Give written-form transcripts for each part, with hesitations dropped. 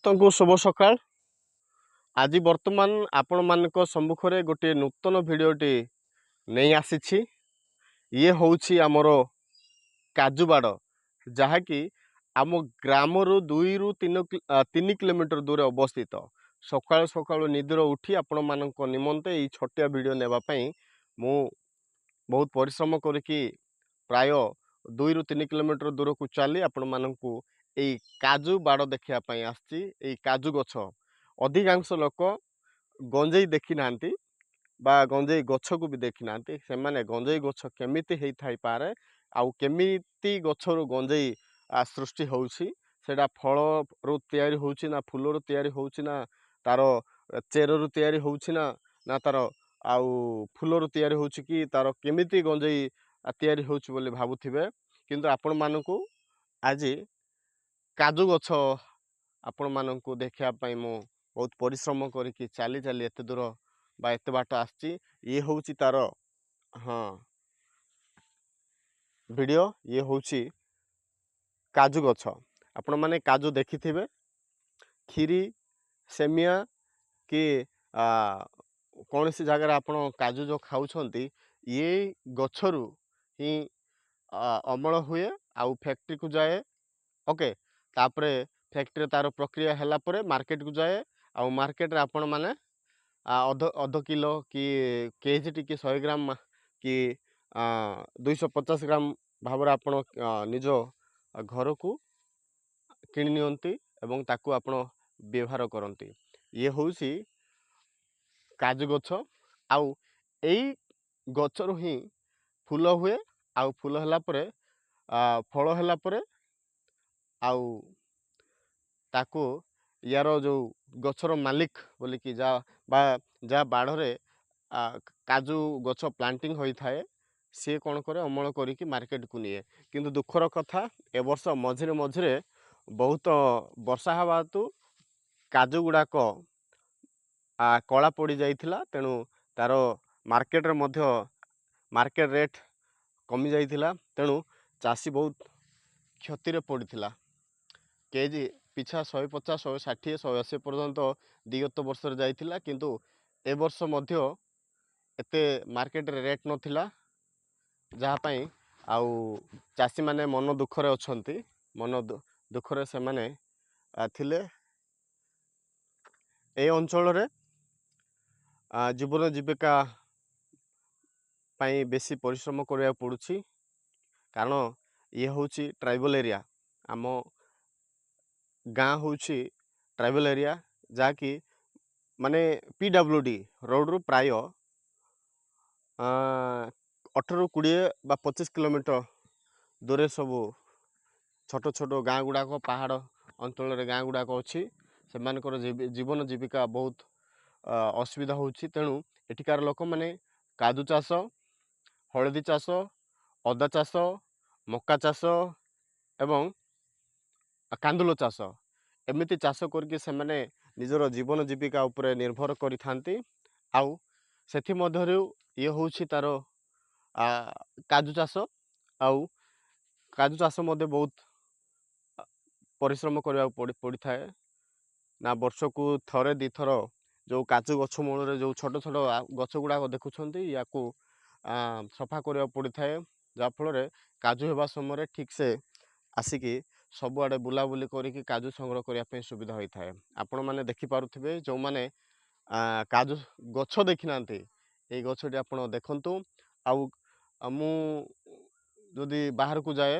ସମସ୍ତଙ୍କୁ ଶୁଭ ସକାଳ। ଆଜି ବର୍ତ୍ତମାନ ଆପଣମାନଙ୍କ ସମ୍ମୁଖରେ ଗୋଟିଏ ନୂତନ ଭିଡ଼ିଓଟି ନେଇ ଆସିଛି। ଇଏ ହେଉଛି ଆମର କାଜୁ ବାଡ଼, ଯାହାକି ଆମ ଗ୍ରାମରୁ 2ରୁ 3 କିଲୋମିଟର ଦୂରେ ଅବସ୍ଥିତ। ସକାଳୁ ସକାଳୁ ନିଦରୁ ଉଠି ଆପଣମାନଙ୍କ ନିମନ୍ତେ ଏଇ ଛୋଟିଆ ଭିଡ଼ିଓ ନେବା ପାଇଁ ମୁଁ ବହୁତ ପରିଶ୍ରମ କରିକି ପ୍ରାୟ 2ରୁ 3 କିଲୋମିଟର ଦୂରକୁ ଚାଲି ଆପଣମାନଙ୍କୁ ଏଇ କାଜୁ ବାଡ଼ ଦେଖିବା ପାଇଁ ଆସିଛି। ଏଇ କାଜୁ ଗଛ, ଅଧିକାଂଶ ଲୋକ ଗଞ୍ଜେଇ ଦେଖିନାହାନ୍ତି ବା ଗଞ୍ଜେଇ ଗଛକୁ ବି ଦେଖିନାହାନ୍ତି। ସେମାନେ ଗଞ୍ଜେଇ ଗଛ କେମିତି ହେଇଥାଇପାରେ ଆଉ କେମିତି ଗଛରୁ ଗଞ୍ଜେଇ ସୃଷ୍ଟି ହେଉଛି, ସେଇଟା ଫଳରୁ ତିଆରି ହେଉଛି ନା ଫୁଲରୁ ତିଆରି ହେଉଛି ନା ତା'ର ଚେରରୁ ତିଆରି ହେଉଛି ନା ନା ତା'ର ଆଉ ଫୁଲରୁ ତିଆରି ହେଉଛି କି ତା'ର କେମିତି ଗଞ୍ଜେଇ ତିଆରି ହେଉଛି ବୋଲି ଭାବୁଥିବେ। କିନ୍ତୁ ଆପଣମାନଙ୍କୁ ଆଜି କାଜୁ ଗଛ ଆପଣମାନଙ୍କୁ ଦେଖିବା ପାଇଁ ମୁଁ ବହୁତ ପରିଶ୍ରମ କରିକି ଚାଲି ଚାଲି ଏତେ ଦୂର ବା ଏତେ ବାଟ ଆସିଛି। ଇଏ ହେଉଛି ତା'ର, ହଁ, ଭିଡ଼ିଓ। ଇଏ ହେଉଛି କାଜୁ ଗଛ। ଆପଣମାନେ କାଜୁ ଦେଖିଥିବେ, କ୍ଷୀରି, ସେମିଆ କି କୌଣସି ଜାଗାରେ ଆପଣ କାଜୁ ଯେଉଁ ଖାଉଛନ୍ତି, ଇଏ ଗଛରୁ ହିଁ ଅମଳ ହୁଏ ଆଉ ଫ୍ୟାକ୍ଟ୍ରିକୁ ଯାଏ। ଓକେ, ତାପରେ ଫ୍ୟାକ୍ଟ୍ରିରେ ତା'ର ପ୍ରକ୍ରିୟା ହେଲା ପରେ ମାର୍କେଟକୁ ଯାଏ ଆଉ ମାର୍କେଟରେ ଆପଣମାନେ ଅଧ ଅଧ କିଲୋ କି କେଜି କି 100 ଗ୍ରାମ କି 250 ଗ୍ରାମ ଭାବରେ ଆପଣ ନିଜ ଘରକୁ କିଣି ନିଅନ୍ତି ଏବଂ ତାକୁ ଆପଣ ବ୍ୟବହାର କରନ୍ତି। ଇଏ ହେଉଛି କାଜୁ ଗଛ। ଆଉ ଏଇ ଗଛରୁ ହିଁ ଫୁଲ ହୁଏ ଆଉ ଫୁଲ ହେଲା ପରେ, ଫଳ ହେଲା ପରେ ଆଉ ତାକୁ ୟାର ଯେଉଁ ଗଛର ମାଲିକ ବୋଲିକି ଯାହା ବା ଯାହା ବାଡ଼ରେ କାଜୁ ଗଛ ପ୍ଲାଣ୍ଟିଂ ହୋଇଥାଏ, ସିଏ କ'ଣ କରେ? ଅମଳ କରିକି ମାର୍କେଟକୁ ନିଏ। କିନ୍ତୁ ଦୁଃଖର କଥା, ଏ ବର୍ଷ ମଝିରେ ମଝିରେ ବହୁତ ବର୍ଷା ହେବା ହେତୁ କାଜୁ ଗୁଡ଼ାକ କଳା ପଡ଼ିଯାଇଥିଲା। ତେଣୁ ତା'ର ମାର୍କେଟରେ ମଧ୍ୟ ମାର୍କେଟ ରେଟ୍ କମିଯାଇଥିଲା। ତେଣୁ ଚାଷୀ ବହୁତ କ୍ଷତିରେ ପଡ଼ିଥିଲା। କେଜି ପିଛା 150, 160, 180 ପର୍ଯ୍ୟନ୍ତ ବିଗତ ବର୍ଷରେ ଯାଇଥିଲା। କିନ୍ତୁ ଏ ବର୍ଷ ମଧ୍ୟ ଏତେ ମାର୍କେଟରେ ରେଟ୍ ନଥିଲା, ଯାହା ପାଇଁ ଆଉ ଚାଷୀମାନେ ମନ ଦୁଃଖରେ ଅଛନ୍ତି। ମନ ଦୁଃଖରେ ସେମାନେ ଥିଲେ। ଏ ଅଞ୍ଚଳରେ ଜୀବନ ଜୀବିକା ପାଇଁ ବେଶୀ ପରିଶ୍ରମ କରିବାକୁ ପଡ଼ୁଛି, କାରଣ ଇଏ ହେଉଛି ଟ୍ରାଇବାଲ୍ ଏରିଆ। ଆମ ଗାଁ ହେଉଛି ଟ୍ରାଇବାଲ୍ ଏରିଆ, ଯାହାକି ମାନେ PWD ରୋଡ଼ରୁ ପ୍ରାୟ 18ରୁ 20 ବା 25 କିଲୋମିଟର ଦୂରେ ସବୁ ଛୋଟ ଛୋଟ ଗାଁ ଗୁଡ଼ାକ, ପାହାଡ଼ ଅଞ୍ଚଳରେ ଗାଁ ଗୁଡ଼ାକ ଅଛି। ସେମାନଙ୍କର ଜୀବନ ଜୀବିକା ବହୁତ ଅସୁବିଧା ହେଉଛି। ତେଣୁ ଏଠିକାର ଲୋକମାନେ କାଜୁ ଚାଷ, ହଳଦୀ ଚାଷ, ଅଦା ଚାଷ, ମକା ଚାଷ ଏବଂ କାନ୍ଦୁଲ ଚାଷ, ଏମିତି ଚାଷ କରିକି ସେମାନେ ନିଜର ଜୀବନ ଜୀବିକା ଉପରେ ନିର୍ଭର କରିଥାନ୍ତି। ଆଉ ସେଥିମଧ୍ୟରୁ ଇଏ ହେଉଛି ତା'ର କାଜୁ ଚାଷ। ଆଉ କାଜୁ ଚାଷ ମଧ୍ୟ ବହୁତ ପରିଶ୍ରମ କରିବାକୁ ପଡ଼ିଥାଏ ନା, ବର୍ଷକୁ ଥରେ ଦୁଇଥର ଯେଉଁ କାଜୁ ଗଛ ମୂଳରେ ଯେଉଁ ଛୋଟ ଛୋଟ ଗଛ ଗୁଡ଼ାକ ଦେଖୁଛନ୍ତି, ୟାକୁ ସଫା କରିବାକୁ ପଡ଼ିଥାଏ, ଯାହାଫଳରେ କାଜୁ ହେବା ସମୟରେ ଠିକ୍ସେ ଆସିକି ସବୁଆଡ଼େ ବୁଲାବୁଲି କରିକି କାଜୁ ସଂଗ୍ରହ କରିବା ପାଇଁ ସୁବିଧା ହୋଇଥାଏ। ଆପଣମାନେ ଦେଖିପାରୁଥିବେ, ଯେଉଁମାନେ କାଜୁ ଗଛ ଦେଖିନାହାନ୍ତି, ଏଇ ଗଛଟି ଆପଣ ଦେଖନ୍ତୁ। ଆଉ ମୁଁ ଯଦି ବାହାରକୁ ଯାଏ,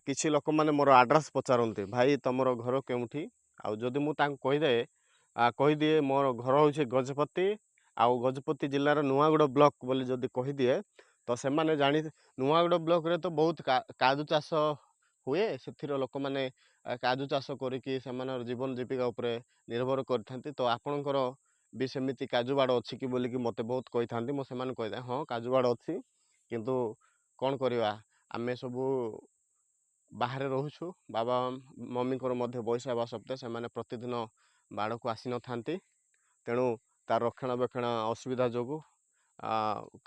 କିଛି ଲୋକମାନେ ମୋର ଆଡ୍ରେସ୍ ପଚାରନ୍ତି, "ଭାଇ, ତୁମର ଘର କେଉଁଠି?" ଆଉ ଯଦି ମୁଁ ତାଙ୍କୁ କହିଦିଏ ମୋର ଘର ହେଉଛି ଗଜପତି ଆଉ ଗଜପତି ଜିଲ୍ଲାର ନୂଆଗଡ଼ ବ୍ଲକ୍ ବୋଲି ଯଦି କହିଦିଏ, ତ ସେମାନେ ଜାଣି ନୂଆଗଡ଼ ବ୍ଲକ୍ରେ ତ ବହୁତ କାଜୁ ଚାଷ ହୁଏ, ସେଥିର ଲୋକମାନେ କାଜୁ ଚାଷ କରିକି ସେମାନଙ୍କର ଜୀବନ ଜୀବିକା ଉପରେ ନିର୍ଭର କରିଥାନ୍ତି, ତ ଆପଣଙ୍କର ବି ସେମିତି କାଜୁ ବାଡ଼ ଅଛି କି ବୋଲିକି ମୋତେ ବହୁତ କହିଥାନ୍ତି। ମୁଁ ସେମାନଙ୍କୁ କହିଥାଏ, "ହଁ, କାଜୁ ବାଡ଼ ଅଛି, କିନ୍ତୁ କ'ଣ କରିବା, ଆମେ ସବୁ ବାହାରେ ରହୁଛୁ। ବାବା ମମିଙ୍କର ମଧ୍ୟ ବୟସ ହେବା ସତ୍ତ୍ୱେ ସେମାନେ ପ୍ରତିଦିନ ବାଡ଼କୁ ଆସିନଥାନ୍ତି। ତେଣୁ ତାର ରକ୍ଷଣାବେକ୍ଷଣ ଅସୁବିଧା ଯୋଗୁଁ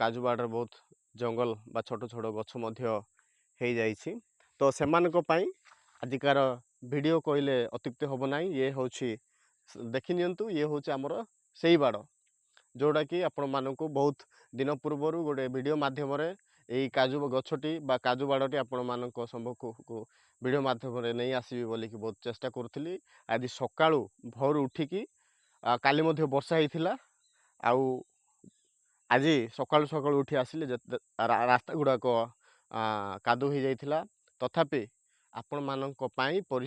କାଜୁ ବାଡ଼ରେ ବହୁତ ଜଙ୍ଗଲ ବା ଛୋଟ ଛୋଟ ଗଛ ମଧ୍ୟ ହେଇଯାଇଛି।" ତ ସେମାନଙ୍କ ପାଇଁ ଆଜିକାର ଭିଡ଼ିଓ କହିଲେ ଅତ୍ୟୁକ୍ତି ହେବ ନାହିଁ। ଇଏ ହେଉଛି, ଦେଖିନିଅନ୍ତୁ, ଇଏ ହେଉଛି ଆମର ସେଇ ବାଡ଼ ଯେଉଁଟାକି ଆପଣମାନଙ୍କୁ ବହୁତ ଦିନ ପୂର୍ବରୁ ଗୋଟେ ଭିଡ଼ିଓ ମାଧ୍ୟମରେ ଏଇ କାଜୁ ଗଛଟି ବା କାଜୁ ବାଡ଼ଟି ଆପଣମାନଙ୍କ ସମ୍ମୁଖକୁ ଭିଡ଼ିଓ ମାଧ୍ୟମରେ ନେଇ ଆସିବି ବୋଲିକି ବହୁତ ଚେଷ୍ଟା କରୁଥିଲି। ଆଜି ସକାଳୁ ଭୋରୁ ଉଠିକି, କାଲି ମଧ୍ୟ ବର୍ଷା ହେଇଥିଲା, ଆଉ ଆଜି ସକାଳୁ ସକାଳୁ ଉଠି ଆସିଲେ ରାସ୍ତା ଗୁଡ଼ାକ କାଦୁଅ ହେଇଯାଇଥିଲା। ତଥାପି ଆପଣମାନଙ୍କ ପାଇଁ